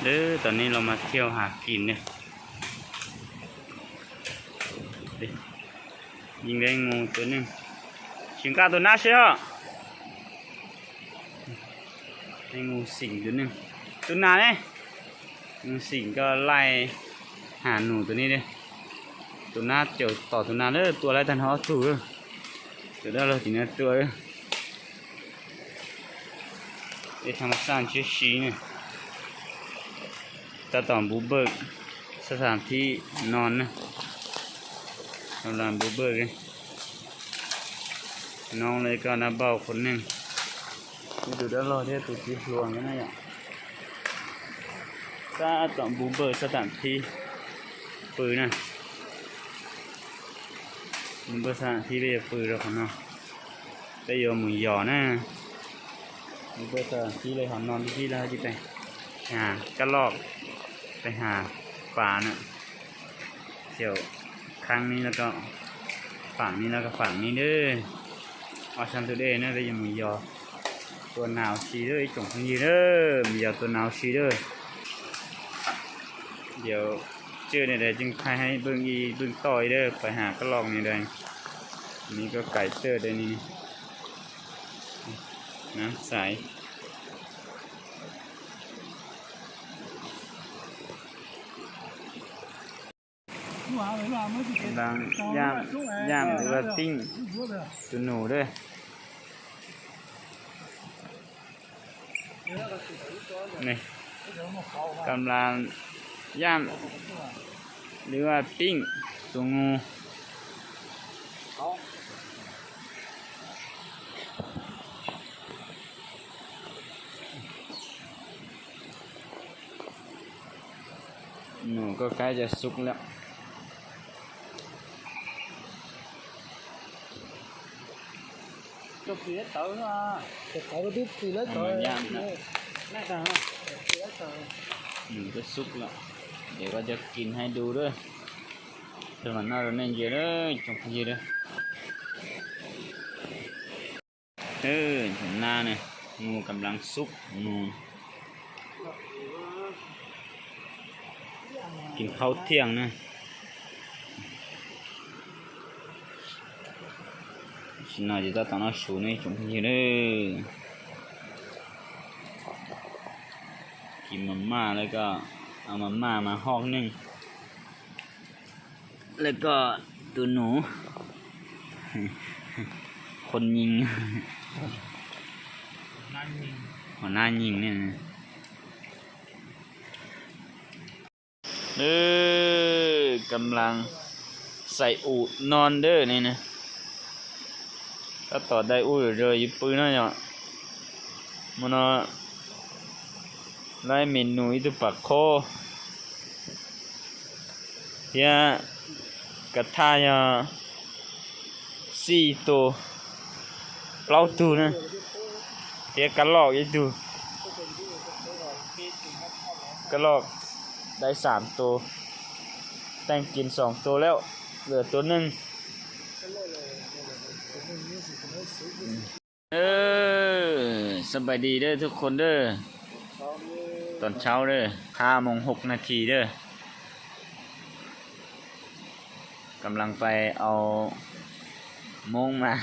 ເດີ ຕອນນີ້ເຮົາມາທ່ຽວຫາກິນເດີ. ຍິງໄດ້ງູຕົວໜຶ່ງ ຊິງກາຕົວໜ້າເຊຍ ໄດ້ງູສິງຕົວໜຶ່ງ ຕົວໜ້າເດ້. ງູສິງກໍໄລ່ຫາໜູຕົວນີ້ເດ້ ຕົວໜ້າ ເຈີຕໍ່ຕົວໜ້າເດີ ຕົວໄລ່ທັນຮອດສູເດີ ຕົວໄດ້ເລີຍ ຕີໜ້າຕົວເດີ. ເປັນທຳມະຊາດຊື່ໆ ນີ້ ຕາຕອນບຸກເບີກສະຖານທີ່ນອນນະ ກຳລັງບຸກເບີກເດ້ ນ້ອງເລີຍກໍນ້າເບົາຄົນໜຶ່ງ ຢູ່ດູດອລອເທດຕູຈິດຫຼວງນັ້ນນະ. ຕາຕອນບຸກເບີກສະຖານທີ່ປືນະ ບຸກເບີກສະຖານທີ່ເລີຍປືດອກເນາະ. ໄປຢູ່ໝູ່ຢໍນະ ເບິ່ງສະຖານທີ່ເລີຍ ເຮົານອນທີ່ນີ້ແລ້ວ ເຮົາຊິໄປຫາກະລອກ ໄປຫາປານະ ແຖວຂ້າງນີ້ ແລ້ວກໍຝັ່ງນີ້ ແລ້ວກໍຝັ່ງນີ້ເດີ. ອາຊັນຕູເດນະ ໄປຢູ່ໝູ່ຢໍ ຕົວໜາວຊີເດີ ອີ່ຈົງຄົນຢີເດີ ໝູ່ຢໍຕົວໜາວຊີເດີ. ດຽວເຈີແນວໃດຈຶ່ງຖ່າຍໃຫ້ເບິ່ງອີກ ເບິ່ງຕໍ່ອີກເດີ ໄປຫາກະລອກແນວໃດ. ນີ້ກໍໄກເຕີບເດ້ນີ້ ນ້ຳໃສ. ກຳລັງຍ່າງ ຍ່າງ ຫຼືວ່າປີ້ງຕູໜູເດີ. ນີ້ ກຳລັງຍ່າງ ຫຼືວ່າປີ້ງຕູງູ. ໜູກໍໃກ້ຈະສຸກແລ້ວ. ເອົາມາຍ່າງນະ. ໜູຈະສຸກແລ້ວ ດຽວກໍຈະກິນໃຫ້ດູເດີ. ເພິ່ນວ່າໜ້າໂດນແມ່ນເຢຍເດີ ຈົງເຢຍເດີ. ເອີ ໜ້ານະ ງູກຳລັງສຸກ ງູກິນເຂົ້າທ່ຽງນະ. ຊິໜ້ອຍຈະຕາຕອນເອົາສູນີ້ ຈົງເຢຍເດີ. ກິນມາມ່າ ແລ້ວກໍເອົາມາມ່າມາຮອກໜຶ່ງ. ແລ້ວກໍຕູໜູ ຄົນຍິງ ຫົວໜ້າຍິງ ຫົວໜ້າຍິງນີ້ນະ. ເອີ ກຳລັງໃສ່ອູນອນເດີນີ້ນະ. ຕາຕອນໄດ້ອູເດີ ຢູ່ປືນະເນາະ ມື້ນະ. ໄດ້ເມນູອີ່ຕູປາຄໍ ເພຍກະທາຍອ ສີ່ໂຕ ເກົ້າຕູນະ. ເພຍກະລອກອີ່ຕູ ກະລອກໄດ້ສາມໂຕ ແຕ່ງກິນສອງໂຕແລ້ວ ເຫຼືອໂຕໜຶ່ງ. ເອີ ສະບາຍດີເດີທຸກຄົນເດີ ຕອນເຊົ້າເດີ ຫ້າໂມງຫົກນາທີເດີ. ກຳລັງໄປເອົາໂມງມາ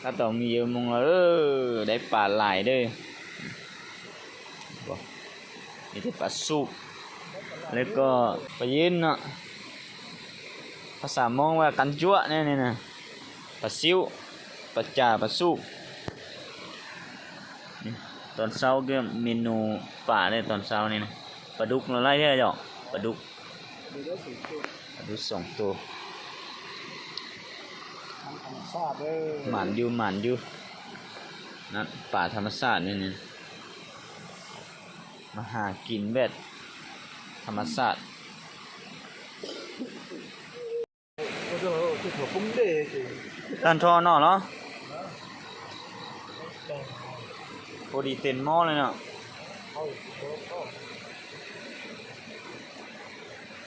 ກະຕ້ອງມີເຢີໂມງ ເອີ ໄດ້ປາຫຼາຍເດີ. ມີແຕ່ປາສູບ ແລ້ວກໍປາຢີນເນາະ ພາສາມົ້ງວ່າກັນຈົວະແນ່ນີ້ນະ. ປາຊິວ ປາຈາ ປາສູບ. ນີ້ ຕອນເຊົ້າກໍເມນູປາເດ້ ຕອນເຊົ້ານີ້ນະ. ປາດຸກລະໄຫຼແທ້ເນາະ ປາດຸກ ປາດຸກສອງໂຕ. ມັນທຳມະຊາດເດີ ໝານຢູ່ ໝານຢູ່ ນັ້ນປາທຳມະຊາດນີ້ ນີ້ ມາຫາກິນແບບທຳມະຊາດ. ທ່ານທໍ່ເນາະເນາະ ພໍດີເຕັມໝໍ້ເລີຍເນາະ.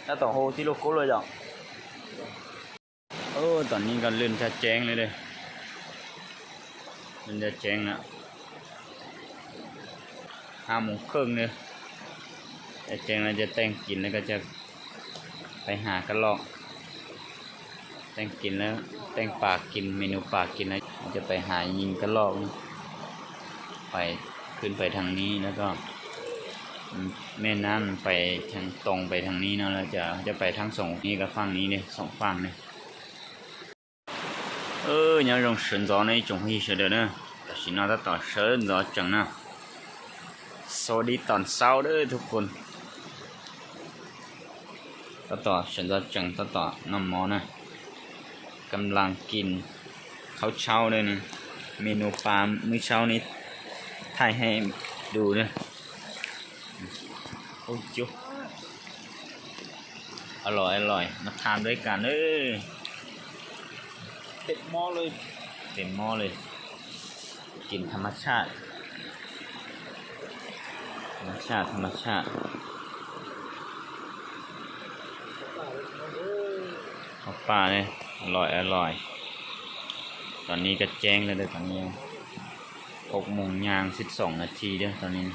ແລ້ວຕໍ່ໂຮທີ່ໂລໂກ້ເລີຍເຈົ້າ. ໂອ້ ຕອນນີ້ກໍເລີ່ມຈະແຈ້ງແລ້ວເດີ ເລີ່ມຈະແຈ້ງແລ້ວ ຫ້າໂມງເຄິ່ງເດີ. ແລ້ວຈາກນັ້ນຈະແຕ່ງກິນ ແລ້ວກໍຈະໄປຫາກະລອກ ແຕ່ງກິນແລ້ວ ແຕ່ງປາກິນ ເມນູປາກິນ ແລ້ວຈະໄປຫາຍິງກະລອກ ໄປ ຂຶ້ນໄປທາງນີ້ ແລ້ວກໍ ແມ່ນ້ຳໄປທາງ ຕົງໄປທາງນີ້ເນາະ ແລ້ວຈະ ຈະໄປທັງສອງ ນີ້ກັບຝັ່ງນີ້ເດ້ ສອງຝັ່ງນີ້. ເອີ ຍາມລົງເຊີນຈອໃນຈົງຮີເຊີເດີເນີ ກະຊິນອນຕາຕໍ່ເຊີນຈອເຈີງນະ ສະຫວັດດີຕອນເຊົ້າເດີທຸກຄົນ ຕາຕໍ່ເຊີນຈອເຈີງ ຕາຕໍ່ນ້ຳມໍນະ ກຳລັງກິນເຂົ້າເຊົ້າເດີນີ້ ເມນູປາມື້ເຊົ້ານີ້ ຖ່າຍໃຫ້ດູເດີ ໂອ້ຍຈຸ ອະລ່ອຍ ອະລ່ອຍ ມາທານດ້ວຍກັນເດີ ເຕັມໝໍ້ເລີຍ ເຕັມໝໍ້ເລີຍ ກິນທຳມະຊາດ ທຳມະຊາດ ທຳມະຊາດ ເຂົ້າປ່າເລີຍ ອະລ່ອຍ ອະລ່ອຍ ຕອນນີ້ກໍແຈ້ງແລ້ວເດີ ຕອນນີ້ຫົກໂມງຍ່າງສິບສອງນາທີເດີ ຕອນນີ້.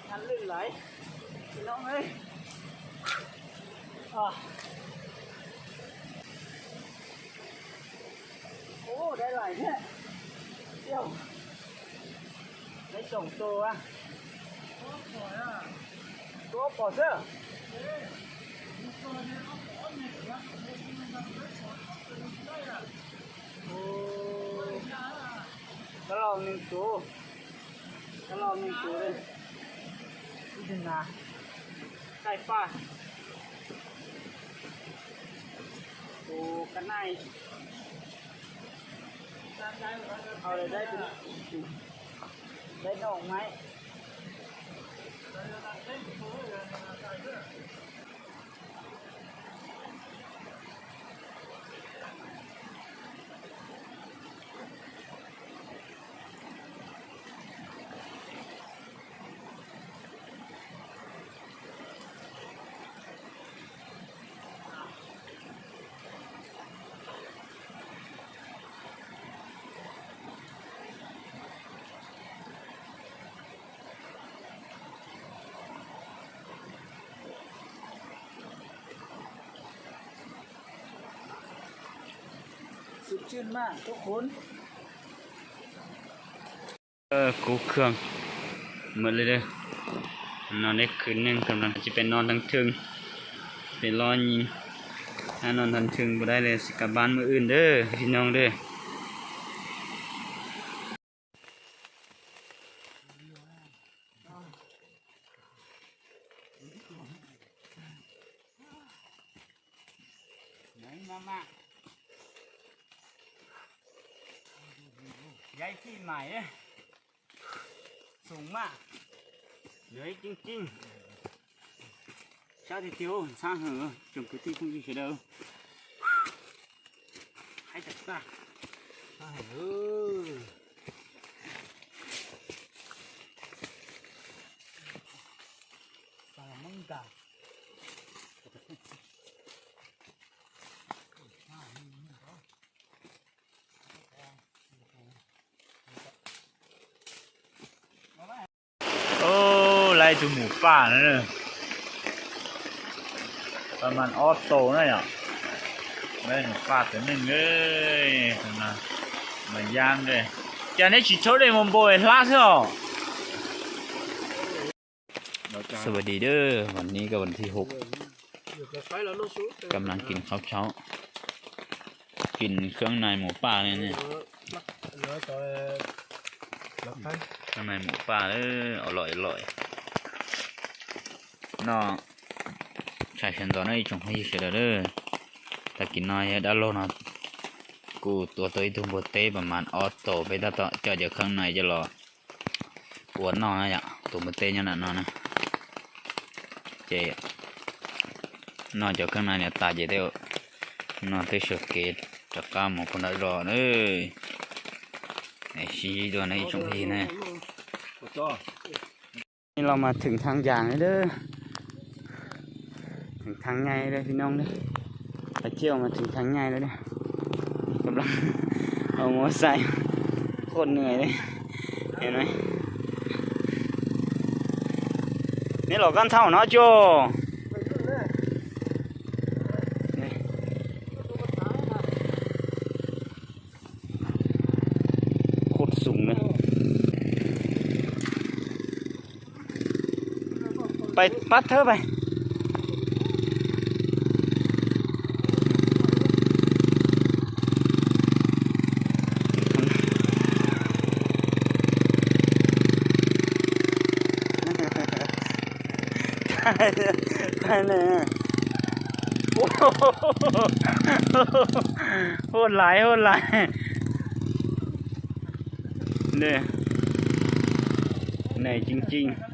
ງານລື່ນຫຼາຍ ພີ່ນ້ອງເອີຍ ອາ ໂອ້ ໄດ້ຫຼາຍແທ້ ດຽວ ໄດ້ສອງໂຕວະ ໂຕປອເຊີ ໂອ້ ກະລອງໜຶ່ງໂຕ ກະລອງໜຶ່ງໂຕເລີຍ ນີ້ນະ ໄກ່ປ່າ ໂຕກະໄນ ເອົາໄດ້ ໄດ້ໜອງໄມ້. ສົດຊື່ນມາກທຸກຄົນ ເອີ ກູ້ເຄື່ອງໝົດເລີຍເດີ ນອນໄດ້ຄືນໜຶ່ງ ກຳລັງຊິໄປນອນທາງເທິງ ໄປລໍຍິງ ຖ້ານອນທາງເທິງບໍ່ໄດ້ເລີຍ ຊິກັບບ້ານມື້ອື່ນເດີ ພີ່ນ້ອງເດີ. ໃຫຍ່ມາກໆ ໃຫຍ່ທີ່ໝາຍເດ້ ສູງມາກ ໃຫຍ່ຈິງໆ. ຊາວທີ່ທ່ຽວ ຊາວເຫີ ຈົງຄືທີ່ພຸ້ງຢູ່ເດີ ໃຫ້ຈັກຕາ ຊາວເຫີ. ໂອ້ ໄລ່ໂຕໝູປ່ານັ້ນເດີ ປະມານອອດໂຕນັ້ນຫວະ ໄລ່ໝູປ່າໂຕໜຶ່ງເລີຍ ເພິ່ນວ່າ ມາຍ່າງເດີ ຈານໄດ້ຊິໂທໄດ້ມອມໂບຍລາເທື່ອ. ສະຫວັດດີເດີ ວັນນີ້ກໍວັນທີຫົກ ກຳລັງກິນເຂົ້າເຊົ້າ ກິນເຄື່ອງໃນໝູປ່ານີ້ ເອີ ເຄື່ອງໃນໝູປ່າເດີ ອະລ່ອຍໆ ເນາະ ໃສ່ເສັ້ນຕອນໃນອີກຊ່ອງໃຫ້ເສຍເດີ ຕາກິນນ້ອຍເຮັດອາໂລເນາະ ກູຕົວໂຕອີ່ຕຸ່ມໂປເຕ້ ປະມານອອດໂຕ ໄປຕາເຈາະເຈີເຄື່ອງໃນຈະລໍ ປວດໜໍນະ ຢາກຕຸ່ມເຕຍອນນະນອນະ ເຈ ນອນຈາກເຄື່ອງໃນເນຍ ຕາເຈເຕວ ນອນເຕຍເຊເກດ ຕະກາໝໍພຸນນະລອເອີຍ ໄອຊີໂດນໄອຊົງພີນະ. ນີ້ເຮົາມາເຖິງທາງຢາງແລ້ວເດີ ເຖິງທາງໃຫຍ່ເດີພີ່ນ້ອງເດີ ໄປທ່ຽວມາເຖິງທາງໃຫຍ່ແລ້ວເດີ ກຳລັງເອົາມໍໄຊ ໂຄດເມື່ອຍເລີຍ ເຫັນໄໝ ນີ້ເຮົາກັນເທົ່າເນາະໂຈ ນີ້. ໂຄດສູງເລີຍ ໄປປັດເທີໄປ ໂອ້ໂຫ ໂຫດຫຼາຍ ໂຫດຫຼາຍ ເດ້ ເໜື່ອຍຈິງໆ.